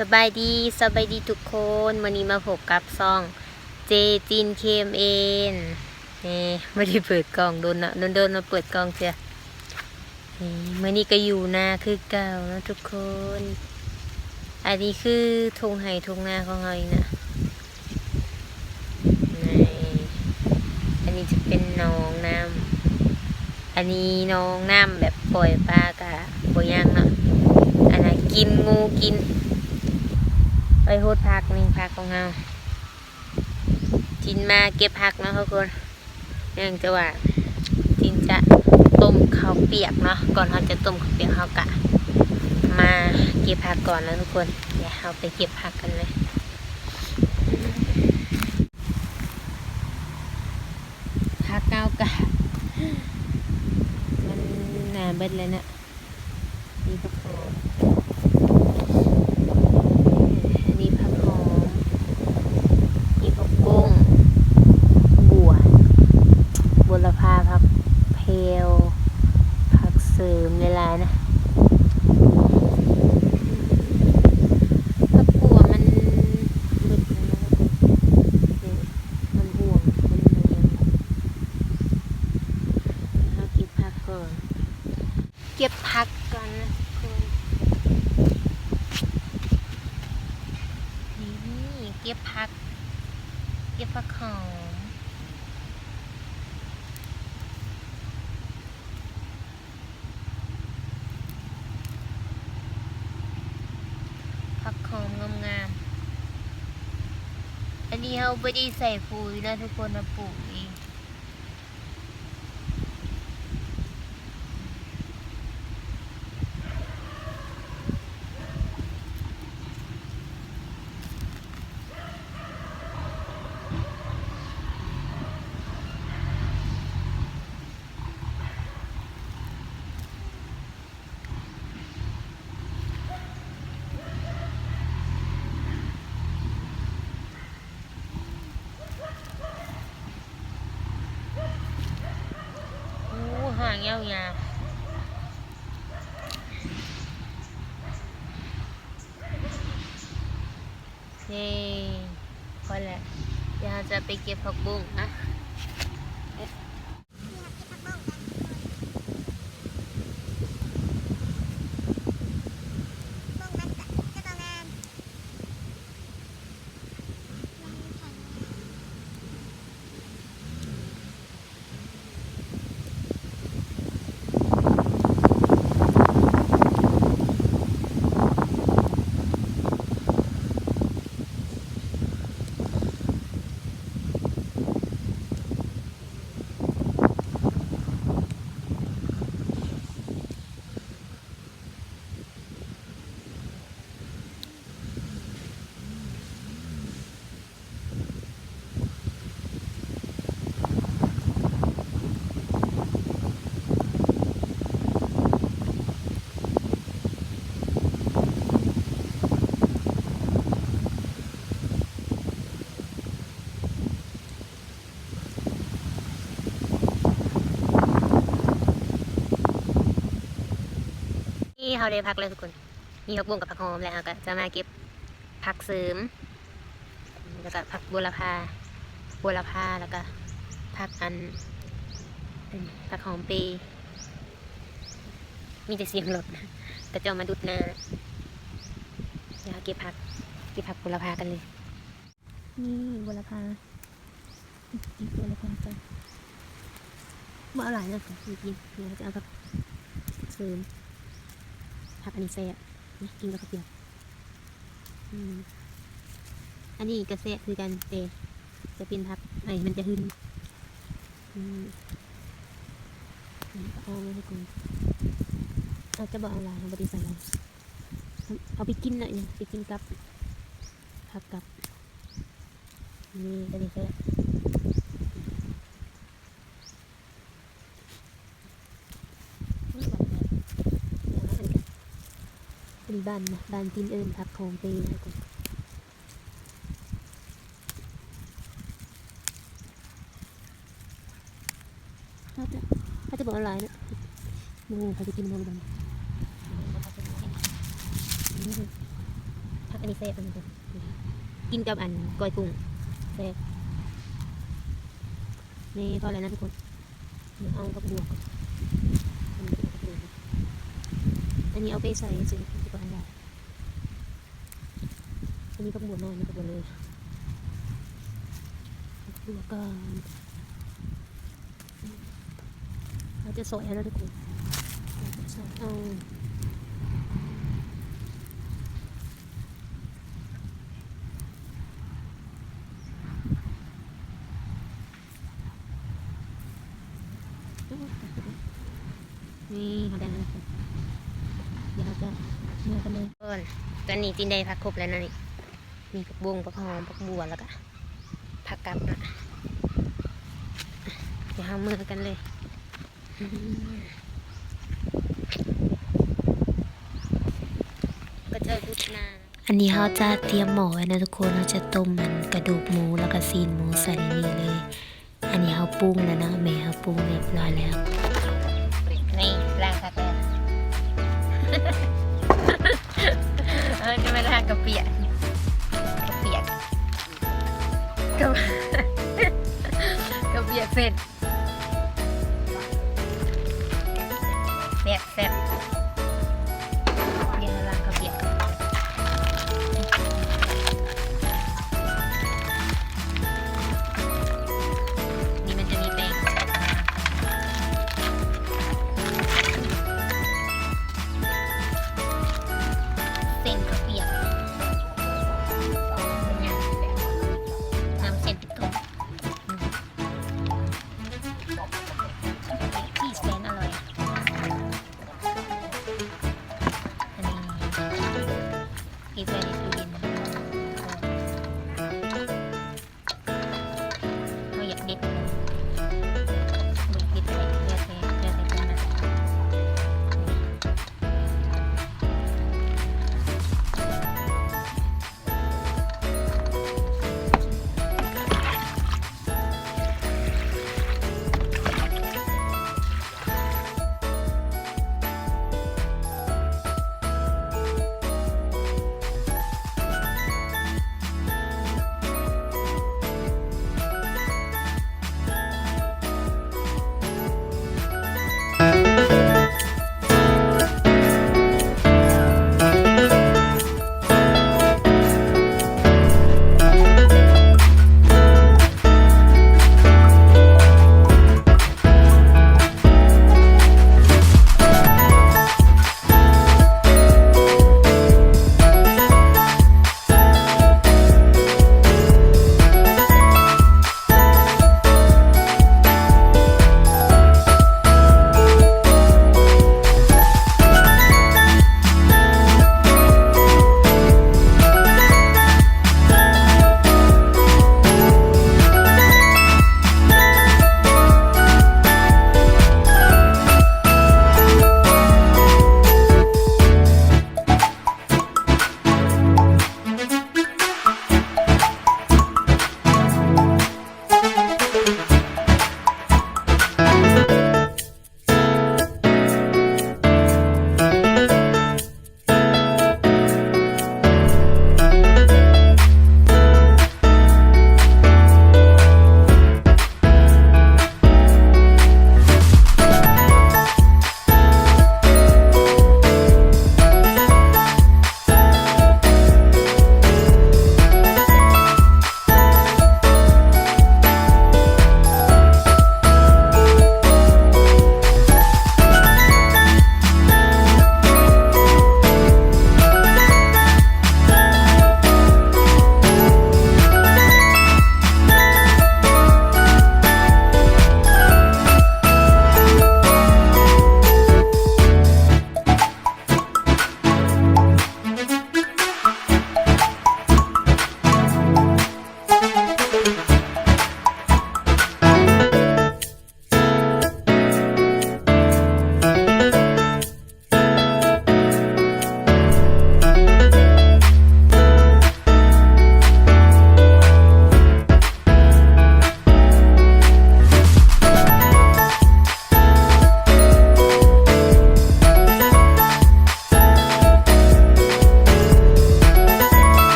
ສະບາຍດີ ສະບາຍດີທຸກຄົນ. ມື້ນີ້ມາພົບກັບຊ່ອງເຈຈິນ ເຄເອັມເອັນ ແນ່ ບໍ່ໄດ້ເປີດກ້ອງດົນເນາະ ດົນໆມາເປີດກ້ອງເທື່ອ. ນີ້ ມື້ນີ້ກໍຢູ່ນາຄືເກົ່າເນາະທຸກຄົນ. ອັນນີ້ຄືທົ່ງໄຮ່ທົ່ງນາຂອງເຮົາອີກນະ. ນີ້ ອັນນີ້ຈະເປັນໜອງນ້ຳ ອັນນີ້ໜອງນ້ຳແບບປ່ອຍປາກະບໍ່ຍັງເນາະ. ອັນນັ້ນກິນ ງູກິນ. ໄປໂຫດຜັກ ນີ້ຜັກຂອງເຮົາ. ຈິນມາເກັບຜັກເນາະທຸກຄົນ. ເນື່ອງຈາກວ່າຈິນຈະຕົ້ມເຂົ້າປຽກເນາະ. ກ່ອນເຮົາຈະຕົ້ມເຂົ້າປຽກ ເຮົາກະມາເກັບຜັກກ່ອນເນາະທຸກຄົນ. ດຽວເຮົາໄປເກັບຜັກກັນເລີຍ. ຜັກເຮົາກະມັນໜາເບິດເລີຍເນາະ. ມີຜັກຫອມ ອັນນີ້ຜັກຫອມ ມີຜັກບົ້ງ ບົວ ບົວລະພາ ຜັກແພວ ຜັກເສີມຫຼາຍໆນະ. ຜັກບົວມັນເບິດແລ້ວເນາະ ມັນຮ່ວງ ມັນຫຍັງ. ເຮົາເກັບຜັກກ່ອນ. ເກັບຜັກກ່ອນນະທຸກຄົນ. ນີ້ ເກັບຜັກ ເກັບຜັກຫອມ ຜັກຫອມງາມໆ. ອັນນີ້ເຮົາບໍ່ໄດ້ໃສ່ປຸ໋ຍນະທຸກຄົນ ເຮົາປູກເອງ. ໂອ້ ຫາງຍາວໆ. ເຢ້ ພໍແລ້ວ. ດຽວເຮົາຈະໄປເກັບຜັກບົ້ງນະ. ນີ້ເຮົາໄດ້ຜັກແລ້ວທຸກຄົນ. ມີຜັກບົ້ງກັບຜັກຫອມ ແລ້ວເຮົາກໍຈະມາເກັບຜັກເສີມ ແລ້ວກໍຜັກບົວລະພາ ບົວລະພາ ແລ້ວກໍຜັກອັນ ອັນ ຜັກຫອມເປ. ມີແຕ່ສຽງລົດ ເຂົາເຈົ້າມາດຸດນາ. ດຽວເຮົາເກັບຜັກ ເກັບຜັກບົວລະພາກັນເລີຍ. ນີ້ບົວລະພາ ເກັບບົວລະພາກ່ອນ. ບໍ່ເອົາຫຼາຍເດີ ເຮົາກິນ ດຽວເຮົາຈະເອົາຜັກເສີມ. ຜັກອັນນີ້ແຊບ ກິນກັບເຂົ້າປຽກ. ອືມ ອັນນີ້ກໍແຊບຄືກັນ ແຕ່ຈະເປັນຜັກໄອ ມັນຈະຫຶ່ນ. ອືມ ເອົາໄວ້ໃຫ້ກ່ອນ. ອາດຈະບໍ່ເອົາຫຼາຍ ເຮົາບໍ່ໄດ້ໃສ່ຫຼາຍ. ເອົາໄປກິນໜ້ອຍໜຶ່ງ ໄປກິນກັບ ຜັກກັບ. ນີ້ ອັນນີ້ແຊບ. ອັນນີ້ບ້ານນະ ບ້ານຈີນເອີ້ນຜັກຫອມເປນະ. ເຮົາຈະ ເຮົາຈະບໍ່ເອົາຫຼາຍເນາະ ບໍ່ຮູ້ໃຜຈະກິນນຳບໍ່. ຜັກອັນ ແຊບ ອັນນີ້ ກິນກັບອັນກ້ອຍກຸ້ງແຊບ. ນີ້ພໍແລ້ວນະທຸກຄົນ. ດຽວເອົາຜັກບວບກ່ອນ ອັນນີ້ເອົາໄປໃສ່ ໃສ່ ໃສ່ ອັນນີ້ຜັກບວບນ້ອຍ ນີ້ຜັກບວບເລີຍ ຜັກບວບກ່ອນ. ເຮົາຈະຊອຍເອົານະທຸກຄົນ ຊອຍເອົາ. ນີ້ເຮົາໄດ້ແລ້ວ ດຽວເຮົາຈະເມືອກັນເລີຍ. ຕອນນີ້ຕິນໄດ້ຜັກຄົບແລ້ວນະນີ້ ມີຜັກບົ້ງ ຜັກຫອມ ຜັກບວບ ແລ້ວກະຜັກກັບນະ. ດຽວເຮົາເມືອກັນເລີຍ. ອັນນີ້ເຮົາຈະຕຽມໝໍ້ໄວ້ນະທຸກຄົນ ເຮົາຈະຕົ້ມອັນກະດູກໝູ ແລ້ວກະຊີ້ນໝູໃສ່ໃນນີ້ເລີຍ. ອັນນີ້ເຮົາປຸງແລ້ວເນາະ ແມ່ເຮົາປຸງຮຽບຮ້ອຍແລ້ວ. ນີ້ລ້າງຜັກແລ້ວ ເອີ ຈະແມ່ນລ້າງກະປຽກ ກະປຽກ ກະ ກະປຽກເສັ້ນ. ແຊບໆ ດຽວເຮົາລ້າງເຂົ້າປຽກ ນີ້ມັນຈະມີແປ້ງ ເສັ້ນເຂົ້າປຽກ ນ້ຳເສັ້ນ ທີ່ແສນອະຮ່ອຍ ອັນນີ້ ທີ່ແສນ